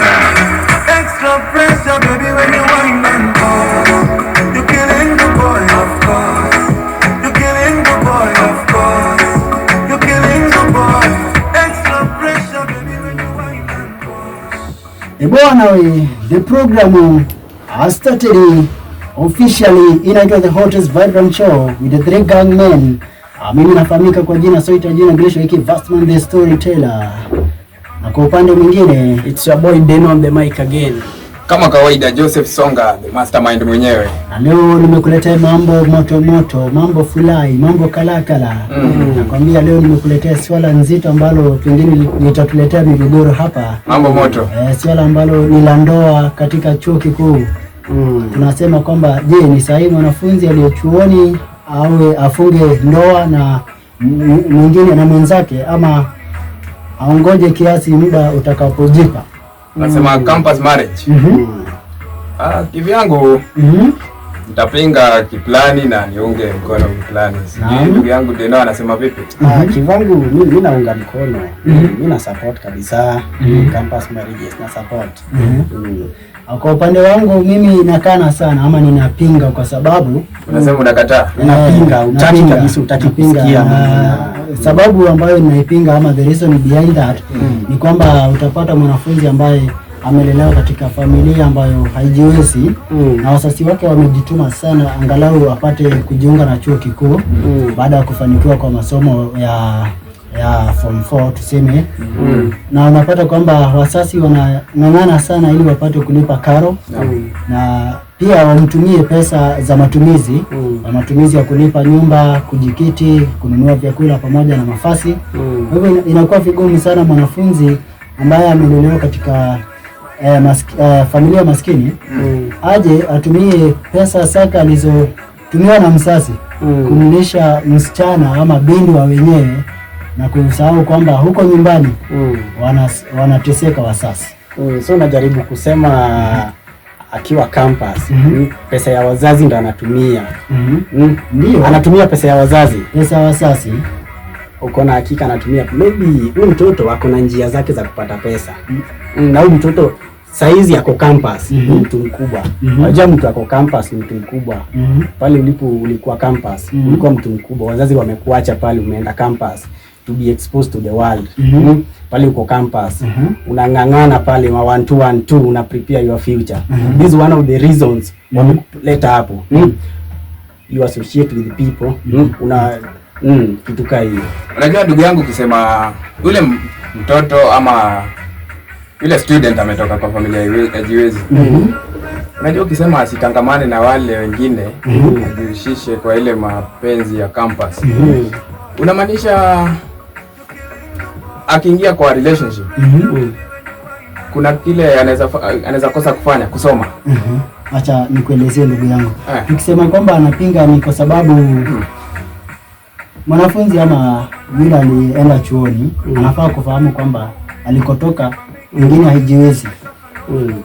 Extra pressure, baby, when you wine and pause. You're killing the boy, of course. You're killing the boy, of course. You're killing the boy. Extra pressure, baby, when you wine and pause. Ebwana we, the program has started officially, inaitwa The Hottest Vibrant Show with the three gang men. Mimi nafahamika kwa jina Soita jina Grisho iki Vastman the Storyteller. Na kwa upande mwingine It's your boy Deno on the mic again. Kama kawaida Joseph Songa the mastermind mwenyewe. Na leo nimekuletea mambo moto moto, mambo fulai, mambo kalakala. Nakwambia leo nimekuletea swala nzito ambalo pengine litatuletea migogoro hapa. Mambo moto. Swala ambalo ni la ndoa katika chuo kikuu. Tunasema kwamba je, ni sahihi mwanafunzi aliye chuoni awe afunge ndoa na mwingine na mwenzake ama aongoje kiasi muda utakapojipa? Nasema campus marriage. Kivyangu nitapinga kiplani na niunge mkono kiplani. Sijui ndugu yangu Deno anasema vipi? Kivangu mi naunga mkono. Mi na support kabisa. Campus marriages na support. Kwa upande wangu mimi nakana sana ama ninapinga kwa sababu Unasema unakataa? Unapinga, hutaki napinga, kabisa, hutaki napinga. kusikia. Na sababu ambayo ninaipinga ama the reason behind that ni kwamba utapata mwanafunzi ambaye amelelewa katika familia ambayo haijiwezi na wazazi wake wamejituma sana angalau apate kujiunga na chuo kikuu baada ya kufanikiwa kwa masomo ya form 4 tuseme. Na unapata kwamba wazazi wanang'ang'ana sana ili wapate kulipa karo na pia wamtumie pesa za matumizi na matumizi ya kulipa nyumba, kujikiti, kununua vyakula pamoja na mafasi. Kwa hivyo inakuwa vigumu sana mwanafunzi ambaye amelelewa katika familia maskini aje atumie pesa saka alizotumiwa na mzazi kumlisha msichana ama binti wa wenyewe na kusahau kwamba huko nyumbani wanateseka wasasi. So unajaribu kusema akiwa campus pesa ya wazazi ndo anatumia. Ndio. Anatumia pesa ya wazazi. Pesa ya wazazi. Uko na hakika anatumia? Maybe huyu mtoto ako na njia zake za kupata pesa. Na huyu mtoto saizi ako campus, ni mtu mkubwa. Unajua mtu ako campus ni mtu mkubwa. Pale ulipo ulikuwa campus, ulikuwa mtu mkubwa. Wazazi wamekuacha pale, umeenda campus to be exposed to the world. Pale uko campus, unang'ang'ana pale ma 1 2 1 2, una prepare your future. This is one of the reasons wamekuleta hapo. You associate with people. Una kitu kaa hiyo. Unajua ndugu yangu, ukisema yule mtoto ama yule student ametoka kwa familia hajiwezi. Unajua ukisema asitangamane na wale wengine, ajihusishe kwa ile mapenzi ya campus. Unamaanisha akiingia kwa relationship kuna kile anaweza kosa kufanya, kusoma. Acha nikuelezee ndugu yangu. Nikisema kwamba anapinga ni kwa sababu mwanafunzi ama yule alienda chuoni anafaa kufahamu kwamba alikotoka wengine haijiwezi.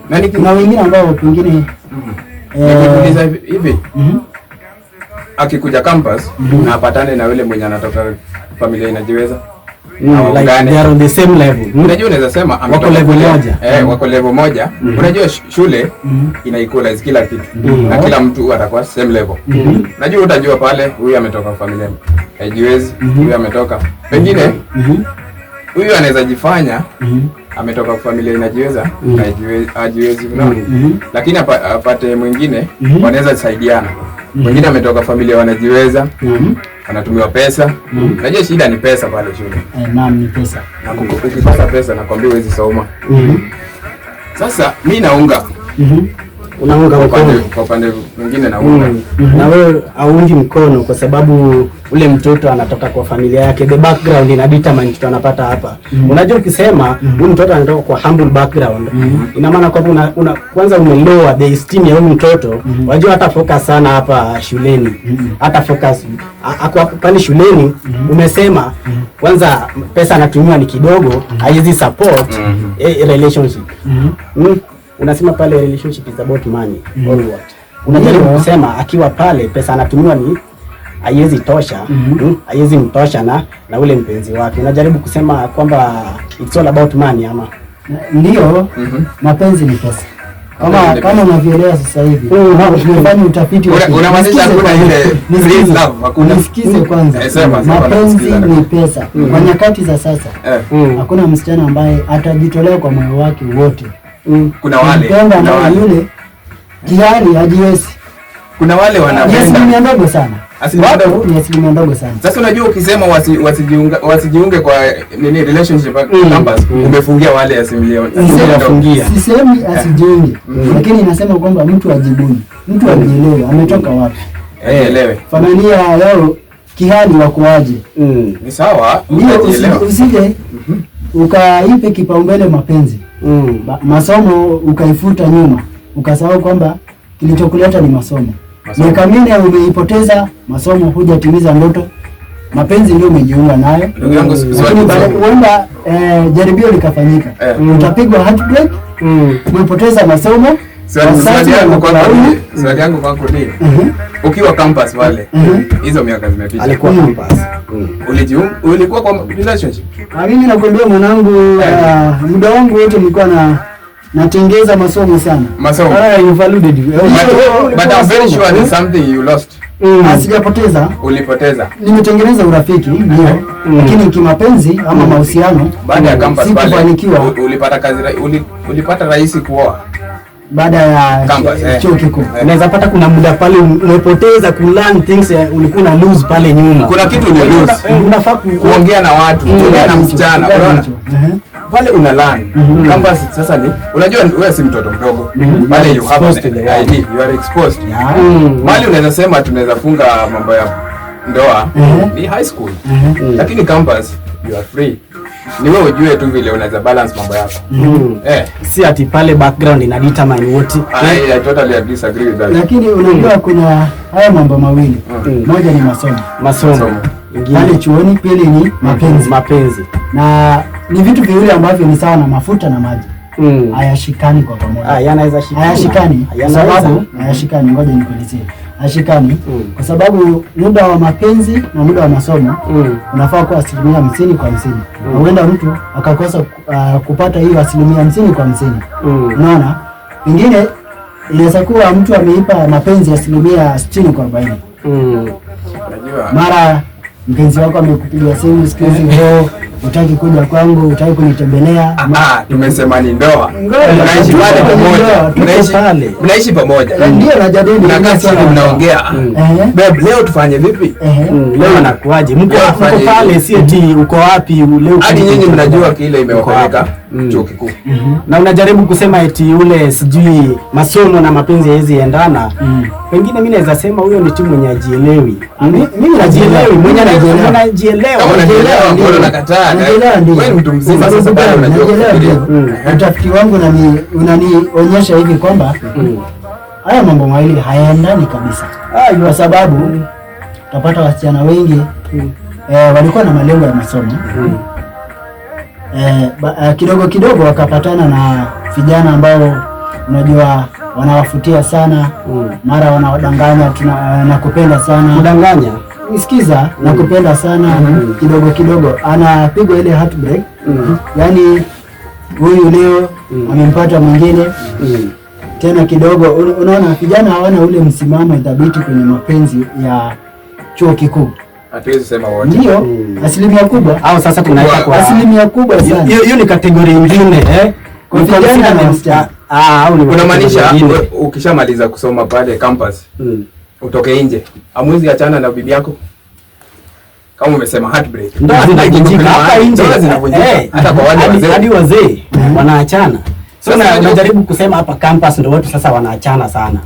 Na Kuna wengine ambao pengine nikikuuliza hivi, akikuja campus na apatane na yule mwenye anatoka familia inajiweza, Like Hawaungani. they are on the same level. Unajua unaweza sema Wako ametoka level moja. Wako level moja. Unajua shule ina equalize kila kitu na kila mtu atakuwa same level. Unajua utajua pale huyu ametoka familia haijiwezi, huyu ametoka pengine huyu anaweza jifanya ametoka familia inajiweza na hajiwezi, unaona? Lakini apate mwingine wanaweza saidiana. Mwingine ametoka familia wanajiweza, anatumiwa pesa. Unajua shida ni pesa pale shule. Naam, ni pesa. Na ukikosa pesa nakwambia huwezi soma. Sasa mi naunga. Unaunga Kwa mkono. upande mwingine naunga. Na wewe haungi mkono kwa sababu ule mtoto anatoka kwa familia yake, the background ina determine kitu anapata hapa. Unajua ukisema huyu mtoto anatoka kwa humble background, ina maana kwamba kwanza umelower the esteem ya huyu mtoto. Unajua hata focus sana hapa shuleni, hata focus ako pale shuleni. Umesema kwanza pesa anatumiwa ni kidogo, haiwezi support relationship. Unasema pale relationship is about money or what? Unajaribu kusema akiwa pale pesa anatumiwa ni haiwezi tosha, haiwezi mtosha na ule mpenzi wake. Unajaribu kusema kwamba it's all about money ama? Ndio, mapenzi ni pesa. Mapenzi Kama ni kama unavyoelewa sasa hivi. Tumefanya utafiti wa Unamaanisha Nisikize hakuna kwanza. ile Nisikize. free love, hakuna? Nisikize kwanza. Eh, sema, sema, Mapenzi nasikiza. ni pesa. Kwa nyakati za sasa hakuna msichana ambaye atajitolea kwa moyo wake wote. Kuna wale, Kumpenda kuna na wale, yule kiali hajiwezi. kuna wale Ni wanapenda. asilimia ndogo sana. Asilimia Wapo, ndogo. ni asilimia ndogo sana. Sasa unajua ukisema wasijiunge kwa nini relationship campus, umefungia wale asilimia ndogo. Unafungia. Sisemi asijiunge, lakini nasema kwamba mtu ajibuni, mtu ajielewe ametoka wapi, Elewe. familia yao kihali wakoaje. Ni sawa, Ndio, utajielewa. usije ukaipe kipaumbele mapenzi, masomo ukaifuta nyuma, ukasahau kwamba kilichokuleta ni masomo. Masomo. Miaka minne umeipoteza masomo, hujatimiza ndoto, mapenzi ndio umejiunga nayo. Ndugu yangu, Lakini huenda jaribio likafanyika, utapigwa heartbreak, umepoteza masomo. Swali wazazi swali yangu kwako wanakulaumu. ni swali yangu kwako ni ukiwa campus pale, hizo miaka zimepita. Alikuwa campus. Ulijiunga, ulikuwa kwa relationship? Na mimi nakwambia mwanangu, muda wangu wote nilikuwa natengeza masomo sana. Masomo. Ah, you valued. But I'm very sure there's something you lost. Sijapoteza, Ulipoteza. nimetengeneza urafiki ndio, lakini kimapenzi ama mahusiano Baada ya campus pale, sikufanikiwa. ulipata kazi ulipata rahisi kuoa? Baada ya Campus, eh. chuo kikuu. Unaweza pata kuna muda pale umepoteza ku learn things, ulikuwa una lose pale nyuma. Kuna kitu uli lose. Unafaa Kuongea na watu, kuongea na msichana, Kitu unaona? hicho. Ehe. Pale una learn. Campus sasa ni unajua wewe si mtoto mdogo. Pale you have Exposed to the an world. ID, you are exposed. Yeah. Mali unaweza sema tunaweza funga mambo ya ndoa ni high school. Lakini campus you are free. Ni wewe ujue tu vile unaweza balance mambo yako. Si ati pale background ina determine what. I totally disagree with that. Lakini unajua kuna haya mambo mawili. Moja ni masomo Masomo. Masomo. Ingine pale chuoni, pili ni mapenzi, mapenzi. na ni vitu viwili ambavyo ni sawa na mafuta na maji, hayashikani kwa pamoja. Ah, yanaweza shikana. Hayashikani kwa Yanaweza. sababu hayashikani, ngoja nikuelezee. Hayashikani kwa sababu muda wa mapenzi na muda wa masomo unafaa kuwa 50% kwa 50. Na huenda mtu akakosa kupata hiyo 50% kwa 50. Unaona, pengine inaweza kuwa mtu ameipa mapenzi 60% kwa 40. Unajua Mara mpenzi wako amekupigia simu siku hizi, oh, hutaki kuja kwangu, hutaki kunitembelea. Ah, tumesema ni ndoa. Ngoja, Mnaishi tuko pale kwenye pamoja. ndoa, tuko pale. Mnaishi pamoja. Ndio najadili Mnakaa swala chini la ndoa. mnaongea. Babe, leo tufanye vipi? Ehe. Leo anakuaje? Mko Leo mko afanye pale, hivi. si eti uko wapi leo. Hadi nyinyi mnajua kile Uko imewapeleka wapi? chuo kikuu. Na unajaribu kusema eti ule sijui masomo na mapenzi haiwezi endana. Pengine mimi naweza sema huyo ni tu mwenye ajielewi. Mimi Ajielewi, mwenye najielewa. anajielewa. Kama unajielewa, Ndio. mbona unakataa? Najielewa, ndio. Wewe ni mtu mzima Kwa sasa sababu bado gani? unajua Najielewa, kufikiria. ndio. Utafiti wangu unanionyesha hivi kwamba haya mambo mawili hayaendani kabisa, kwa sababu utapata wasichana wengi walikuwa na malengo ya masomo, kidogo kidogo wakapatana na vijana ambao unajua wanawafutia sana, mara wanawadanganya tuna nakupenda sana. Kudanganya. Sikiza, nakupenda sana. Kidogo kidogo anapigwa ile heartbreak, yaani huyu leo amempata mwingine tena kidogo. Unaona vijana hawana ule msimamo thabiti kwenye mapenzi ya chuo kikuu. Hatuwezi sema wote. Ndio, asilimia kubwa, Au sasa tunaweka kwa asilimia kubwa sana. hiyo hiyo ni category nyingine, eh? Kwa Ni vijana consider na wasichana. Ah, au ni Unamaanisha category nyingine. ukishamaliza kusoma pale campus utoke nje, hamwezi achana na bibi yako? Kama umesema heartbreak. Ndoa zinavunjika hapa nje. Ndoa zinavunjika. Hata kwa wale wazee. Hadi wazee wanaachana. So Sasa unajaribu kusema hapa campus ndio watu sasa wanaachana sana.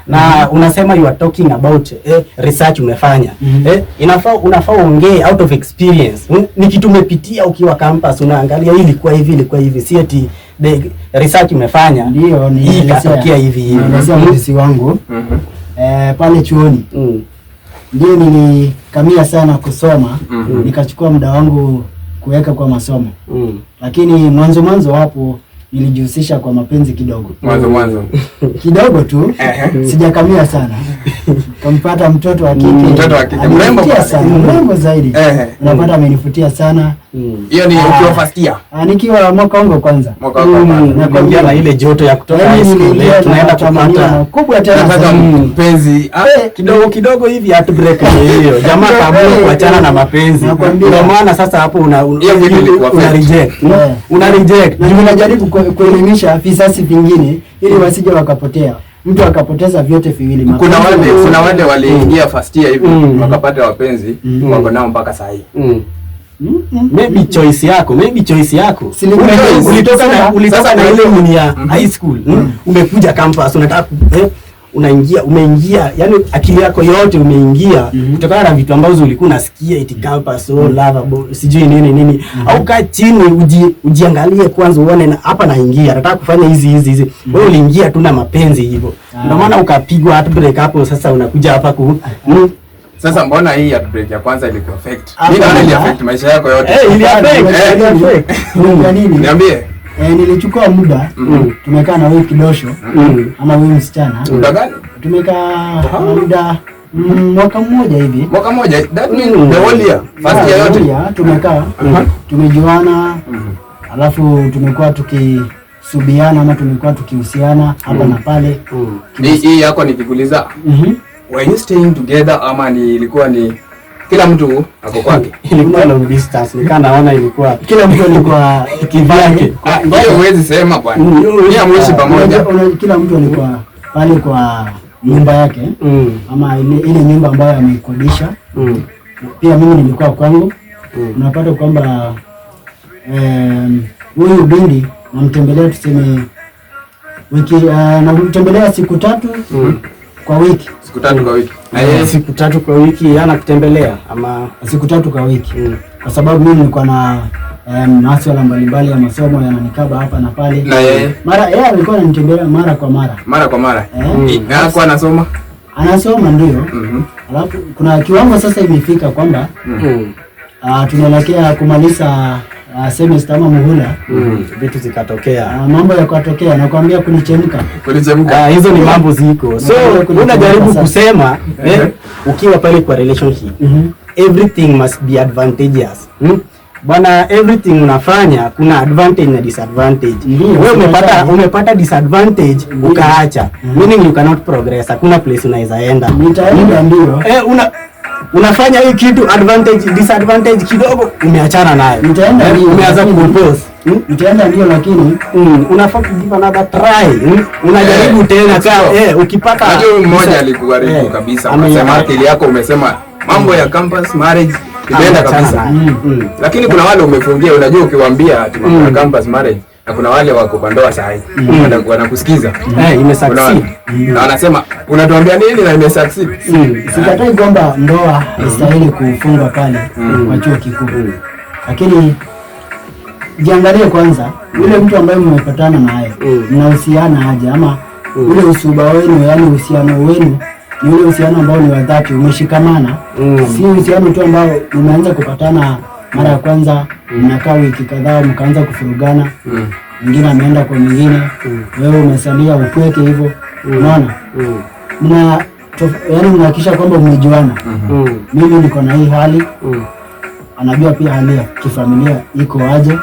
Na unasema you are talking about research umefanya. Inafaa unafaa uongee out of experience. Ni kitu umepitia ukiwa campus, unaangalia hii ilikuwa hivi, ilikuwa hivi. Si eti the research umefanya. Ndio, hii nielezea ikatokea hivi hivi. Nielezea mtisi wangu pale chuoni ndio nilikamia sana kusoma, nikachukua muda wangu kuweka kwa masomo, lakini mwanzo mwanzo hapo nilijihusisha kwa mapenzi kidogo. Mwanzo mwanzo. Kidogo tu, sijakamia sana. Kampata mtoto wa kike. Mtoto wa kike, mrembo Amenivutia pale. sana, mrembo zaidi. Unapata amenivutia sana. Hiyo ni ukiwa first year. Nikiwa mwaka wangu wa kwanza. Mwaka wa kwanza. Nakwambia na ile joto ya kutoka Yaani high school, niliingia na tunaenda matamanio kupata makubwa tena Nataka zaidi. mpenzi. Kidogo kidogo hivi heartbreak ni hiyo. Jamaa kaamua kuachana na mapenzi. Nakwambia. Ndio maana sasa hapo Hiyo kitu ilikuwa una fake. reject. Una reject. Na ninajaribu kuelimisha visasi vingine ili wasije wakapotea. Mtu akapoteza vyote viwili. Kuna Mapenzi wale kuna wale waliingia first year hivi wakapata wapenzi wako nao mpaka saa hii. Maybe choice yako, maybe choice yako. Choice. Ulitoka Sasa na ile uni ya high school. Umekuja campus unataka unaingia umeingia, yani akili yako yote umeingia kutokana na vitu ambazo ulikuwa unasikia eti campus, oh lovable, sijui nini nini. Au kaa chini ujiangalie kwanza uone na hapa naingia, nataka kufanya hizi hizi hizi. Wewe uliingia tu na mapenzi hivyo. Ndio maana ukapigwa heartbreak hapo, sasa unakuja hapa ku Sasa mbona hii heartbreak ya kwanza ilikuwa affect? Hapana. Mimi naona ili affect maisha yako yote. Ili affect, ili affect. Unajua nini? Niambie. Nilichukua muda tumekaa na huyu kidosho ama huyu msichana. Muda gani? Tumekaa muda mwaka mmoja hivi. Mwaka mmoja. That means the whole year. First year yote. Yeah, tumekaa tumejuana, alafu tumekuwa tukisubiana ama tumekuwa tukihusiana hapa na pale. Hii yako nikikuuliza, were you staying together ama ni ilikuwa ni kila mtu ako kwake? Ilikuwa long distance, nikaa naona ilikuwa Kila mtu alikuwa kivyake. Hiyo huwezi sema bwana. Ni hamuishi pamoja. Kila mtu alikuwa pale kwa nyumba yake ama ile nyumba ambayo ameikodisha. Pia mimi nilikuwa kwangu. Unapata kwamba huyu binti namtembelea tuseme wiki, namtembelea siku 3 kwa wiki. Siku 3 kwa wiki. Na yeye Siku 3 kwa wiki anakutembelea ama siku 3 kwa wiki. Kwa sababu mimi nilikuwa na masuala mbalimbali ya masomo yananikaba hapa na pale. Na yeye mara yeye alikuwa ananitembelea mara kwa mara. Mara kwa mara. Na alikuwa anasoma? Anasoma ndio. Alafu kuna kiwango sasa imefika kwamba tunaelekea kumaliza semester ama muhula. Vitu zikatokea. Mambo yakatokea, nakwambia kulichemka. Kulichemka. Hizo ni mambo ziko. So unajaribu kusema ukiwa pale kwa relationship everything must be advantageous. Bwana, everything unafanya kuna advantage na disadvantage. Wewe umepata disadvantage ukaacha. Meaning you cannot progress. Hakuna place unaweza enda. Nitaenda ndio. Unafanya hii kitu advantage disadvantage kidogo umeachana nayo. Nitaenda ndio. Umeanza kupose. Nitaenda ndio, lakini unafaa ku give another try. Unajaribu tena ukipata. Unajua mmoja alikuharibu kabisa. Unasema akili yako umesema mambo ya campus marriage imeenda kabisa. Lakini kuna wale umefungia, unajua ukiwaambia ati mambo ya campus marriage, na kuna wale wako kwa ndoa saa hii wanakusikiza. Imesucceed. Na wanasema unatuambia nini na imesucceed. Sikatai kwamba ndoa haistahili kufungwa pale kwa chuo kikuu. Lakini jiangalie kwanza yule mtu ambaye mmepatana naye mnahusiana aje, ama ule usuba wenu, yani uhusiano wenu ni ule uhusiano ambao ni wa dhati, umeshikamana. Si uhusiano tu ambao umeanza kupatana mara ya kwanza, mnakaa wiki kadhaa mkaanza kufurugana, mwingine ameenda kwa mwingine, wewe umesalia upweke hivyo. Unaona? Yaani mnahakikisha kwamba mmejuana. Mimi niko na hii hali, anajua pia hali ya kifamilia iko aje.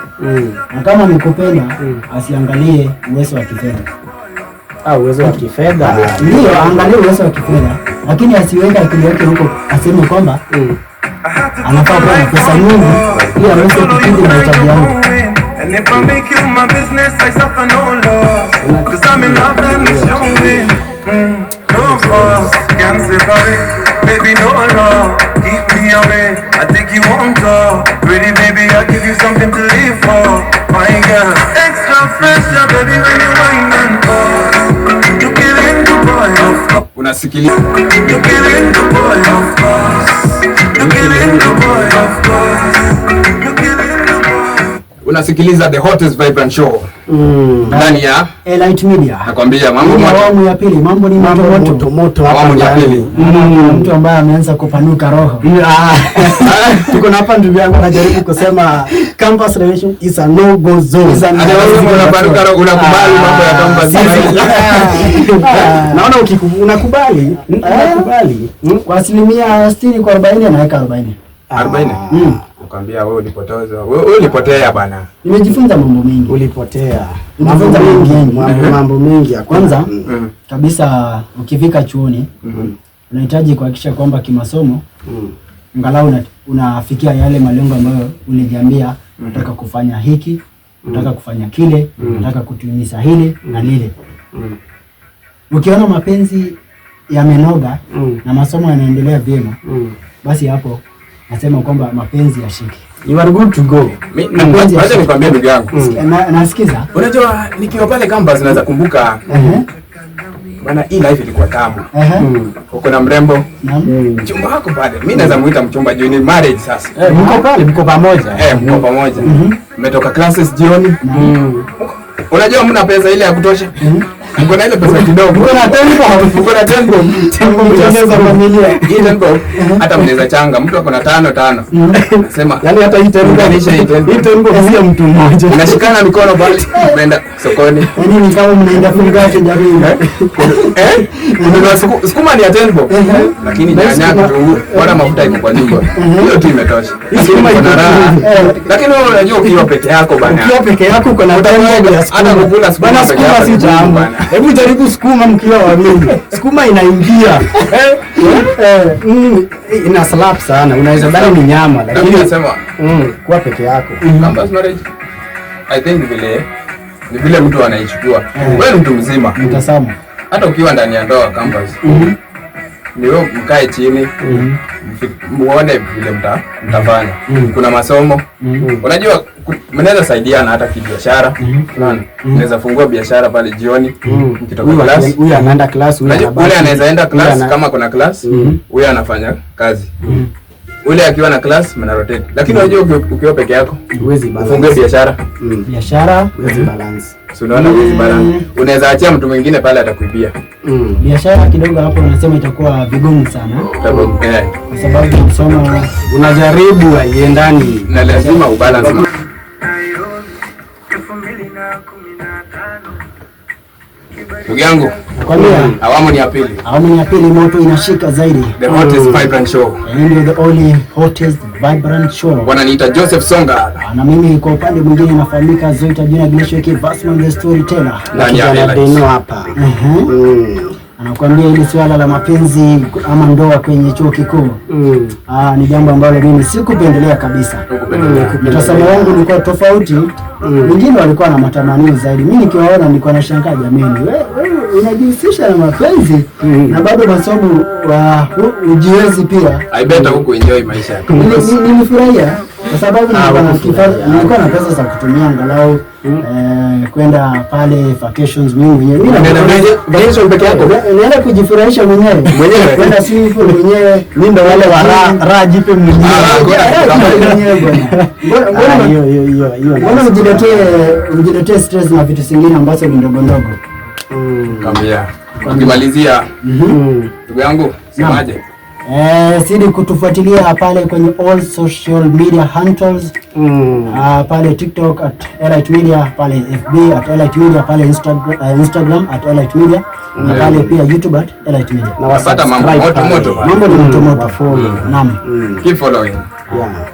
Na kama nikupenda, asiangalie uwezo wa kifedha. Uwezo wa kifedha. Ndio, angalie uwezo wa kifedha, lakini asiweke akili yake huko aseme kwamba anafaa kuwa na pesa nyingi ili aweze kukidhi mahitaji yangu. And if I make you my business, I suffer no loss. 'Cause I'm in love and it's showing. No force can separate. Baby, no law, keep me away. I take you on tour. Pretty baby, I give you something to live for. My girl, extra fresh, yeah, baby, when you wine and pause. You killing the boy, of course. Unasikiliza. You killing the boy, of course. You killing the boy, of course. You killing the boy. Unasikiliza the hottest vibrant show ndani ya Elite Media. Nakwambia mambo Ni moto. awamu ya pili, mambo ni moto Mambo moto. moto moto hapa Awamu ya ndani. pili. Kuna mtu ambaye ameanza kupanuka roho. Tuko na hapa ndugu yangu anajaribu kusema campus relation is a no go zone. Is a no Hata wewe unapanuka roho, unakubali mambo ya campus. Naona unakubali, unakubali. Kwa 60% kwa 40 anaweka 40. 40. Nakwambia wewe ulipotozwa. Wewe ulipotea bana. Nimejifunza mambo mengi. Ulipotea. Mambo Ulijifunza mambo mengi, mengi. mambo mengi ya Kwanza Mm. kabisa ukifika chuoni unahitaji kuhakikisha kwamba kimasomo angalau unafikia yale malengo ambayo ulijiambia, unataka kufanya hiki, unataka kufanya kile, unataka kutimiza hili na lile. Ukiona mapenzi yamenoga na masomo yanaendelea vyema, basi hapo nasema kwamba mapenzi yashike. You are good to go. Mimi wacha nikwambie ndugu yangu. Nasikiza. Unajua nikiwa pale campus naweza kumbuka bana, hii life ilikuwa tamu. Uko na mrembo Naam. mchumba wako pale. Mimi naweza muita mchumba juu ni marriage sasa. Mko pale, mko pamoja. Mko pamoja. Mmetoka classes jioni. Unajua mna pesa ile ya kutosha. Mko na ile pesa kidogo. Mko na tempo. Mko na tempo. Tempo mtengeza familia. Hii tempo hata mnaweza changa, mtu ako na tano tano. Nasema Yaani hata hii tempo, Unganisha hii tempo. hii tempo si mtu mmoja. Mnashikana mikono pale, mnaenda sokoni. Yaani ni kama mnaenda fungate jamii. Kununua sukuma ni ya tempo. Lakini nyanya, kitunguu, bora mafuta iko kwa nyumba. Hiyo tu imetosha. Sukuma Lakini iko uko na raha. Lakini wewe unajua ukiwa peke yako bana. Ukiwa peke yako uko na tempo ya sukuma. Hata kukula sukuma Bana, peke sukuma yako si ni jambo. bana. Hebu jaribu sukuma mkiwa wawili. Sukuma inaingia. Ina slap sana. Unaweza dhani ni nyama Na mimi lakini nasema kuwa peke yako. campus marriage I think vile ni vile mtu anaichukua. Wewe ni mtu mzima. Mtazamo. Hata ukiwa ndani ya ndoa campus. Ni wewe mkae chini muone vile mtafanya. Kuna masomo. Unajua mnaweza saidiana hata kibiashara. Unaona? Mnaweza fungua biashara pale jioni mkitoka Huyu class. huyu anaenda class, huyu Unajua anabaki. ule anaweza enda Huyu class kama kuna class, huyu anafanya kazi. Ule akiwa na class mna rotate. Lakini unajua ukiwa peke yako Huwezi balance. ufungue biashara. Biashara, Huwezi balance. Si unaona huwezi balance. Unaweza achia mtu mwingine pale atakuibia. Biashara kidogo hapo nasema itakuwa vigumu sana kwa sababu masomo Unajaribu haiendani. Na lazima ubalance. Ndugu yangu, nakwambia awamu ni ya pili. awamu ya pili moto inashika zaidi. The hottest vibrant show. Hii ndio the only hottest vibrant show. Wananiita Joseph Songa Na mimi kwa upande mwingine nafahamika Zoita Junior Glacier Vasman the storyteller. ndani ya Kijana Elite. Deno hapa. Anakuambia hili swala la mapenzi ama ndoa kwenye chuo kikuu ni jambo ambalo mimi sikupendelea kabisa. Hukupendelea. Mtazamo wangu ulikuwa tofauti. Wengine walikuwa na matamanio zaidi. Mimi nikiwaona nilikuwa nashangaa, jamani, wewe unajihusisha na mapenzi na bado masomo ujiwezi pia. I better huku enjoy maisha yako. Nilifurahia kwa sababu nilikuwa na pesa za kutumia angalau kwenda pale vacations mimi mwenyewe. Mimi Unaenda vacation peke yako? Naenda kujifurahisha mwenyewe. Mwenyewe? Kwenda swimming pool mwenyewe. Mimi ndo wale wa raha jipe mwenyewe. Raha jipe mwenyewe bwana. Hiyo hiyo hiyo hiyo. Mbona ujiletee stress na vitu zingine ambazo ni ndogo ndogo? Kambia. Ukimalizia ndugu yangu, semaje? Zidi kutufuatilia pale kwenye all social media handles. Pale TikTok at Elite Media, pale FB at Elite Media, pale Instagram at Elite Media na pale pia YouTube at Elite Media. Na Unapata mambo wasubscribe moto pale. moto pale. Mambo ni moto moto. Wafollow. Naam. Keep following. Yeah.